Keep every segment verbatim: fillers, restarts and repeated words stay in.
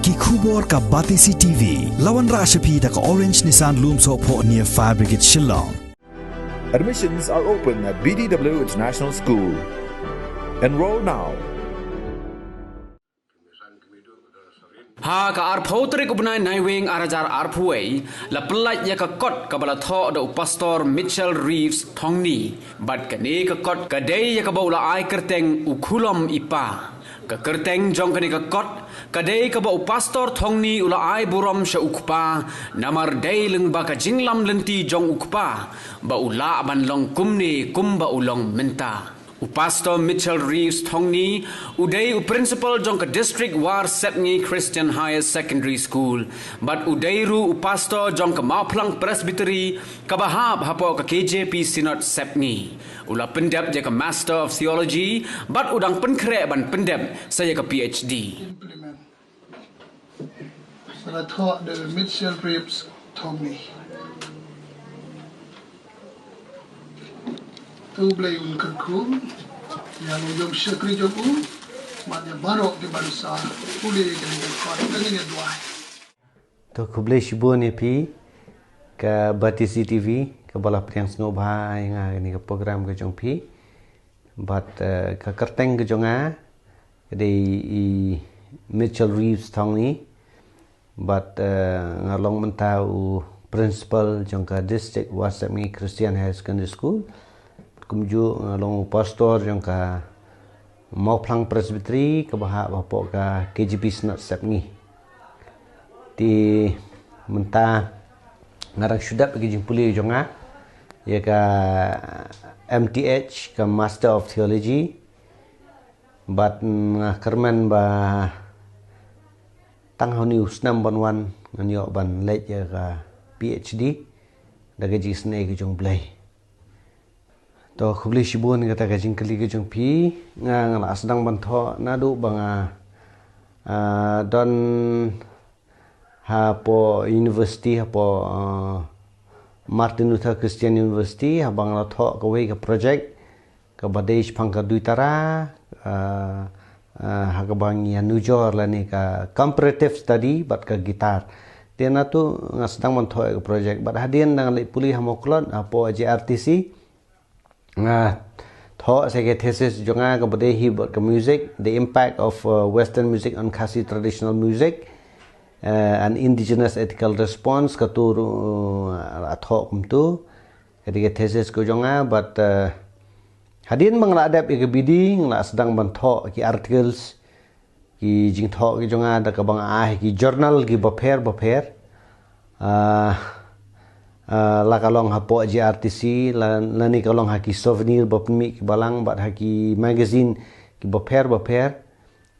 Ki khubor ka Batesi T V. La wanrah sha phi da ka Orange Nissan Lumsohphoh near Fire Brigade Shillong. Admissions are open at B D W International School. Enroll now. Ha ka arphew tarik u bnai Naiwieng ar hajar arphew wei, la pyllait ïa ka kot kaba la thoh da u Pastor Mitchell Reeves Thongni. Bad kane ka kot ka dei ïa kaba u la ai kyrteng u Khulom i Pa. Ka kyrteng jong kane ka kot ka dei kaba u Pastor Thongni u la ai burom sha u kpa, namar dei lyngba ka jinglam lynti jong u kpa ba u lah ban long kumne kumba u long mynta. U Pastor Mitchell Reeves Thongni u dei u principal jong ka District War Sepngi Christian Higher Secondary School. Bad u dei ruh u pastor jong ka Mawphlang Presbytery kaba hap hapoh ka K J P Synod Sepngi. U la pyndep ïa ka Master of Theology bad u dang pynkhreh ban pyndep sa ïa ka P H D. Implement. Sa la thoh da Mitchell Reeves Thongni. To Blei un kyrkhu ïa la u jong shakri jong u, bad ïa baroh ki ban sa pule ïa kane ka kot, kane ka duwai. To khublei shibun ïa phi ka Batesi T V kaba la pdiang sngewbha ïa nga kane ka program ka jong phi. Bad eh, ka kyrteng ka jong nga ka dei i Mitchell Reeves Thongni. Bad eh, nga long mynta u principal jong ka District War Sepngi Christian Higher Secondary School. Kumjuh nga long u pastor jong ka Mawphlang Presbytery kaba hap hapoh ka K J P Synod Sepngi. Te mynta nga dang shu dep ïa ka jingpule jong nga ïa ka M T H, ka Master of Theology. Bad nga kyrmen ba tang ha une u snem ban wan ngan ïoh ban leit ïa ka P H D da ka jingisynei ka jong U Blei. To khublei shibun kata ka jingkylli ka jong phi. Nga nga la sdang ban thoh naduh ba nga ah, don hapoh university, hapoh ah, Martin Luther Christian University, haba nga la thoh kawei ka project kaba dei shaphang ka duitara, ah, ah, ha kaba ngi ïanujor lane ka comparative study bad ka guitar. Te naduh nga sdang ban thoh ïa ka project bad hadien dang leit pule ha Mawklod hapoh J R T C. Nga thoh sa ka thesis jong nga kaba dei hi bad ka music, the impact of uh, Western music on Khasi traditional music, uh, an indigenous ethical response, katu ruh uh, la thoh kumtu. Ka dei ka thesis ka jong nga bad uh, hadien ba nga la dep ïa ka B D nga la sdang ban thoh ki articles, ki jingthoh ki jong nga da kaba nga ai ha ki journal kiba pher bapher. Ah, ah, la ka long hapoh J R T C, la, lane ka long ha ki souvenir ba pynmih ki balang bad ha ki magazine kiba pher bapher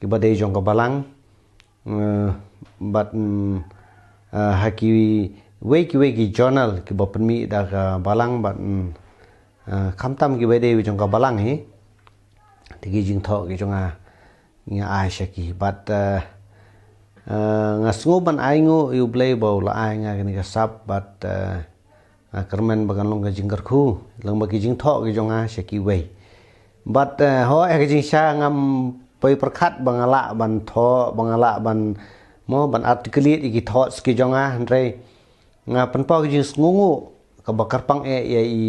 kiba dei jong ka balang. Eh, bad mm, ah, ha kiwei kiwei ki journal kiba pynmih da ka balang bad mm, ah, khamtam kiba dei jong ka balang hi. Te ki jingthoh ki jong nga nga ai sha ki bad eh, eh, nga sngew ban ai nguh ïa U Blei ba u la ai nga kane ka sap bad eh, nga kyrmen ba kan long ka jingkyrkhu lyngba ki jingthoh ki jong nga sha kiwei. Bad eh, hooid ha ka jingshisha ngam poi pyrkhat ba nga lah ban thoh, ba nga lah ban mo ban articulate ïa ki thoughts ki jong nga, hynrei nga pynpaw ka jingsngewnguh kaba kyrpang eh ïa i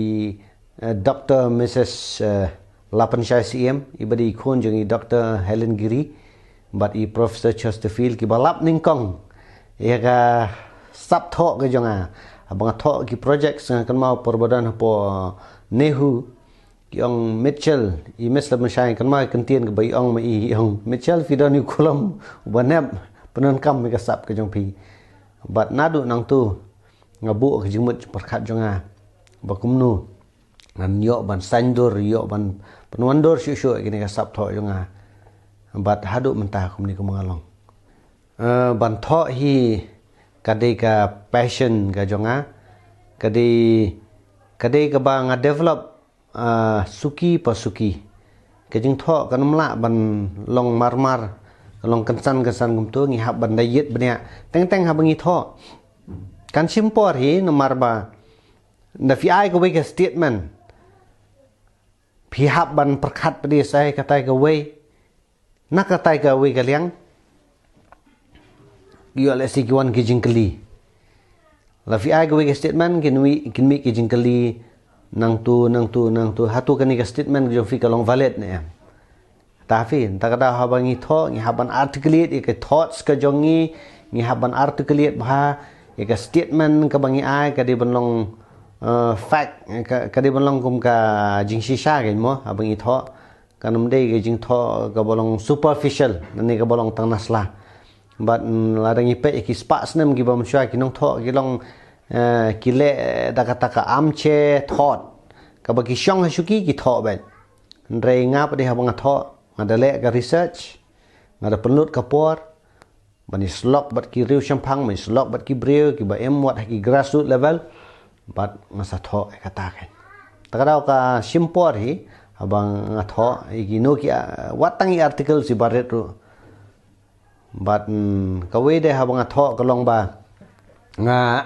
eh, Doctor Missus eh, Lapanshai Syiem, iba dei i khun jong i Doctor Helen Giri bad i Professor Chesterfield, kiba lap nyngkong ïa ka sap thoh ka jong nga. Haba nga thoh ki project, nga kynmaw por ba don hapoh NEHU, ki ong Mitchell, i Miss Lapanshai, kynmaw i kyntien kaba i ong ma i, i ong Mitchell, phi don ïa u Khulom uba nep, pyndonkam ïa ka sap ka jong phi. Bad naduh nangtu nga buh ka jingmut jingpyrkhat jong nga ba kumno ngan ïoh ban saiñdur, ïoh ban pynwandur shuh shuh ïa kane ka sap thoh jong nga. Bad haduh mynta kumne kumba nga long. Eh, ban thoh hi ka dei ka passion ka jong nga. Ka dei, ka dei kaba nga develop ah, suki pa suki. Ka jingthoh kan ym lah ban long marmar, ka long kynsan kynsan kumtu, ngi hap ban da ïit bniah teng teng haba ngi thoh. Kan shim por hi namar ba da phi ai kawei ka statement, phi hap ban pyrkhat pat de sa ïa katai kawei na katai kawei ka liang. Ïoh lehse ki wan ki jingkylli. La phi ai kawei ka statement, kin mih, kin mih ki jingkylli, nangtu, nangtu, nangtu, hato kane ka statement ka jong phi ka long valid ne em? Ta phi, ta ka daw haba ngi thoh, ngi hap ban articulate ïa ka thoughts ka jong ngi, ngi hap ban articulate bha ïa ka statement kaba ngi ai, ka dei ban long, eh, fact, ka, ka dei ban long kum ka jingshisha kein mo, haba ngi thoh. Kan ym dei ka jingthoh kaba long superficial, ne kaba long tang na sla. Bad, mm, lada ngi peit ïa ki spah snem kiba mynshuwa ki nongthoh ki long, eh, ki leh da kata ka armchair thought. Kaba ki shong ha shuki ki thoh beit. Hynrei nga pat de haba nga thoh, nga da leh ka research, nga da pynlut ka por, ban ïasyllok bad ki riewshemphang, ban ïasyllok bad ki briew kiba im wat ha ki grassroots level, bad nga sa thoh ïa kata kein. Ta ka daw ka shim por hi, haba nga thoh ïa kino ki, ah, wat tang ïa article shi barit ruh. Bad, mm, kawei de haba nga thoh ka long ba nga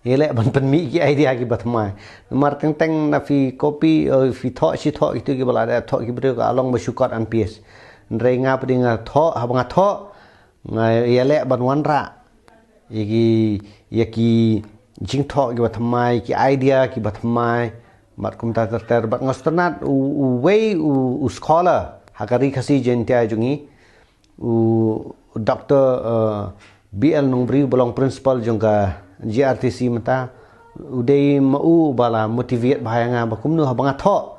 ïaleh ban pynmih ki idea kiba thymmai. Namar teng teng na phi copy, eh, phi thoh shi thoh kito kiba la dep thoh ki briew ka long ba shu kot an piece. Hynrei nga pat de nga thoh, haba nga thoh, nga ïaleh ban wanrah ïa ki, ïa ki jingthoh kiba thymmai, ki idea kiba thymmai, bad kumta ter ter, bad nga sngewtynnat u, uwei u, u scholar ha ka Ri Khasi Jaiñtia jong ngi, u Doctor, eh, B L Nongbriew ba long principal jong ka G R T C mynta, u dei ma u ba la motivate bha ïa nga ba kumno haba nga thoh,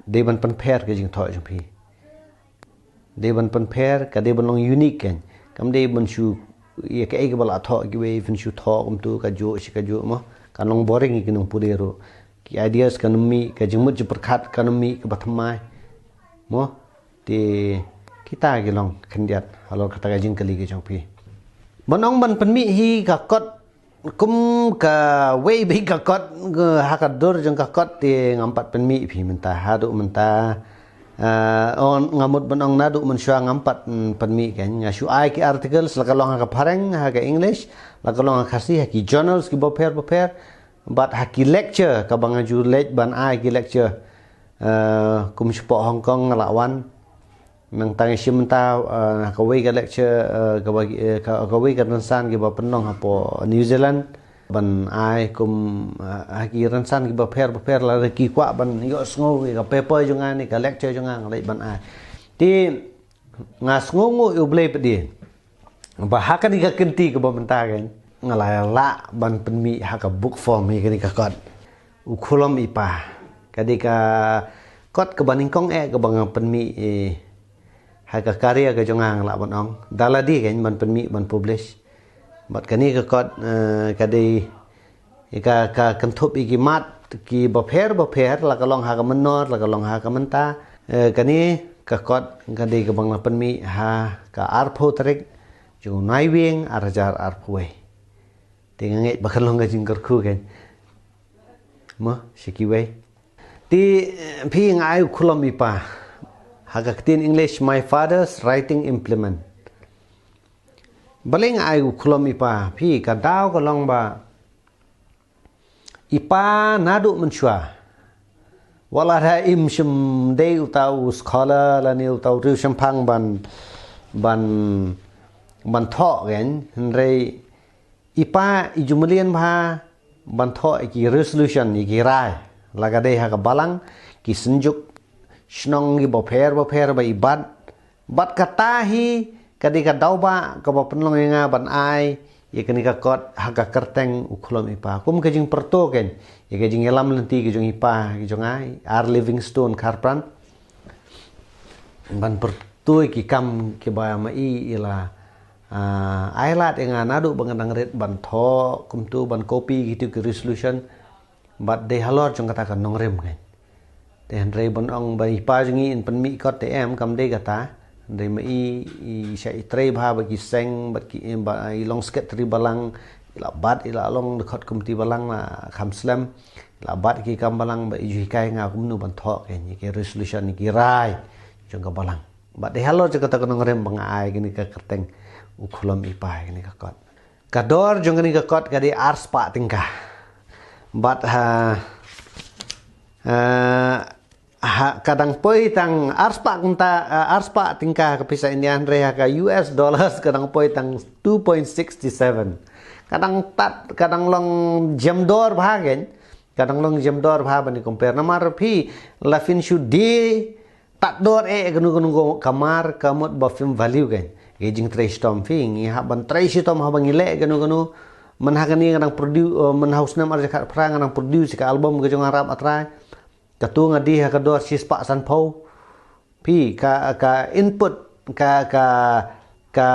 dei ban pynpher ka jingthoh jong phi. Dei ban pynpher, ka dei ban long unique kein. Kam dei ban shu, ïa kaei kaba la thoh kiwei, phin shu thoh kumtu, kajuh shi kajuh mo. Kan long boring ïa ki nongpule ruh. Ki ideas kan ym mih, ka jingmut jingpyrkhat kan ym mih kaba thymmai. Mo, te kita ki long khyndiat halor kata ka jingkylli ka jong phi. Ban ong ban pynmih hi ka kot, kum kawei beit ka kot, ha ka dur jong ka kot te ngam pat pynmih phi mynta, haduh mynta. Ah, on, nga mut ban ong naduh mynshuwa ngam pat, mm, pynmih kein. Nga shu ai ki articles, la ka long ha ka phareng, ha ka English, la ka long ha ka Khasi, ha ki journals kiba pher ba pher. Bad ha ki lecture, kaba nga ju leit ban ai ki lecture, eh, kum shapoh Hong Kong nga la wan. Nangta ngi shim mynta, eh, ha kawei ka lecture, eh, kaba, eh, ka, kawei ka rynsan kiba pynlong hapoh New Zealand. Ban ai kum, eh, ha ki rynsan kiba pher ba pher, lada ki kwah ban ïohsngew ïa ka paper jong nga ne ka lecture jong nga, nga leit ban ai. Te nga sngewnguh ïa U Blei pat de ba ha kane ka kynti kaba mynta kein, nga la lah ban pynmih ha ka book form ïa kane ka kot, U Khulom I Pa. Ka dei ka kot kaba nyngkong eh kaba nga pynmih, eh, ha ka career ka jong nga, nga lah ban ong. Da lade kein ban pynmih, ban publish. Bad kane ka kot, eh, ka dei, eh, ka, ka kynthup ïa ki mat kiba pher ba pher, la ka long ha ka mynnor, la ka long ha ka mynta. Eh, kane ka kot ka dei kaba nga pynmih ha ka arphew tarik jong u Naiwieng ar hajar arphew wei. Te nga ngeit ba kan long ka jingkyrkhu kein. Mo, sha kiwei. Te, eh, phi, nga ai U Khulom I Pa. Ha ka ktien English, My Father's Writing Implement. Balei nga ai U Khulom I Pa? Phi, ka daw ka long ba i pa naduh mynshuwa, wat la da im shym dei uta u scholar lane uta u riewshemphang ban, ban, ban thoh kein, hynrei i pa i ju mlien bha ban thoh ïa ki resolution, ïa ki rai, la ka dei ha ka balang, ki synjuk shnong kiba pher ba pher ba i bat. Bad kata hi ka dei ka daw ba kaba pynlong ïa nga ban ai ïa kane ka kot ha ka kyrteng U Khulom I Pa, kum ka jingpyrto kein ïa ka jingïalam lynti ka jong i pa ka jong nga, R Livingstone Kharpran. Ban pyrto ïa ki kam kiba ma i i la, ah, ai lad ïa nga naduh ba nga dang rit ban thoh kumtu, ban copy kito ki resolution. Bad dei halor jong kata ka nongrim kein. Te hynrei ban ong ba i pa jong ngi in pynmih kot te em, kam dei kata. Hynrei ma i, i shah i trei bha bad ki seng, bad ki, ba i long secretary balang, i la bat, i la long dkhot komiti balang, la kham slem, i la bat ki kam balang, bad i ju hikai nga kumno ban thoh kein ïa ki resolution, ïa ki rai jong ka balang. Bad dei halor jong kata ka nongrim ba nga ai kane ka kyrteng U Khulom I Pa ïa kane ka kot. Ka dor jong kane ka kot ka dei ar spah tyngka. Bad ha, ha, Ha, ka dang poi tang arspah kumta, ah, arspah tyngka ka pisa India, hynrei ha ka U S dollars ka dang poi tang two point six seven. Ka dang tad, ka dang long jemdor bha kein. Ka dang long jemdor bha ban ïa compare. Namar phi la phin shu die tad dor eh kano kano ka mar ka mut ba phim value kein. Ka jingtrei shitom phi, ngi hap ban trei shitom haba ngi leh kano kano. Man ha kane nga dang produce, eh, man ha u snem ar hajar khatphra nga dang produce ka album ka jong nga Rap A Trai. Katu nga die ha ka dor shispah sanphew. Phi, ka, ka input, ka, ka, ka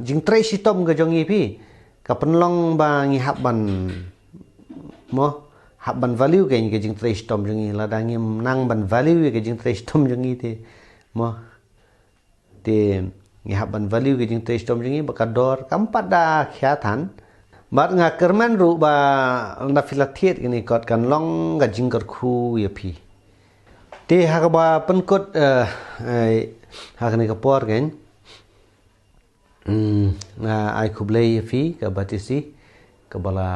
jingtrei shitom ka jong ngi phi. Ka pynlong ba ngi hap ban, mo, hap ban value kein ka jingtrei shitom jong ngi, lada ngim nang ban value ka jingtrei shitom jong ngi te, mo. Te ngi hap ban value ka jingtrei shitom jong ngi ba ka dor kam pat da khia than. Bad nga kyrmen ruh ba lada phi la thied kane kot kan long ka jingkyrkhu ïa phi. Te ha kaba pynkut, eh, eh, ha kane ka por kein. Hmm, nga ai khublei ïa phi ka Batesi kaba la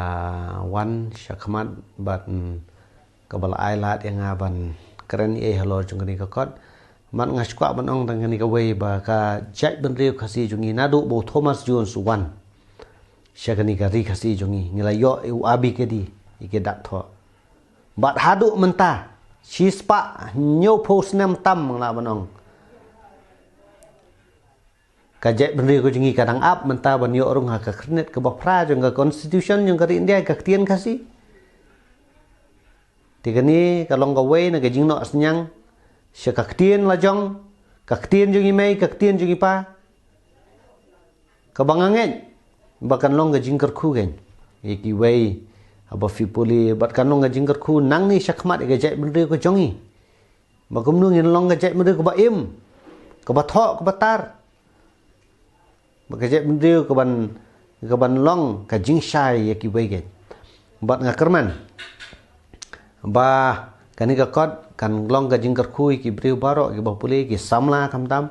wan shakhmat bad, hmm, kaba la ai lad ïa nga ban kren ei halor jong kane ka kot. Bad nga sngewkwah ban ong tang kane kawei ba ka jaitbynriew Khasi jong ngi naduh ba u Thomas Jones u wan sha kane ka ri Khasi jong ngi, ngi la ïoh ïa u A B K D, ïa ki dak thoh. Bad haduh mynta shispah hynñiewphew snem tam, nga lah ban ong. Ka jaitbynriew ka jong ngi ka dang ap mynta ban ïoh rung ha ka khyrnit kaba phra jong ka constitution jong ka ri India, ka ktien Khasi. Te kane ka long kawei na ka jingnoh synñiang sha ka ktien la jong, ka ktien jong i mei, ka ktien jong i pa. Kaba nga ngeit ba kan long ka jingkyrkhu kein ïa kiwei haba phi pule, bad kan long ka jingkyrkhu nangne shakhmat ïa ka jaitbynriew ka jong ngi. Ba kumno ngin long ka jaitbynriew kaba im, kaba thoh, kaba tar. Ba ka jaitbynriew kaban, kaban long ka jingshai ïa kiwei kein. Bad nga kyrmen ba kane ka kot kan long ka jingkyrkhu ïa ki briew baroh kiba pule, ki samla khamtam.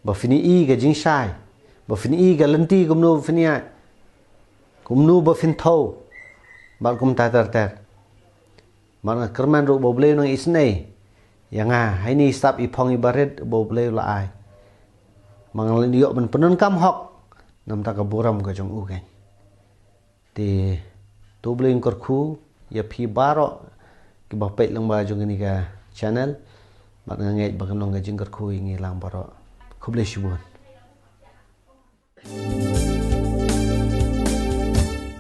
Ba phin ïohi ka jingshai, ba phin ïohi ka lynti kumno ba phin ïaid, kumno ba phin thew, bad kumta ter ter. Bad nga kyrmen ruh ba U Blei un nang isynei ïa nga ha ine i sap i phong iba rit ba U Blei u la ai, ba ngan ïoh ban pyndonkam hok namar ka burom ka jong u kein. Te to U Blei un kyrkhu ïa phi baroh kiba peit lyngba jong kane ka channel. Bad nga ngeit ba kan long ka jingkyrkhu ïa ngi lang baroh. Khublei shibun.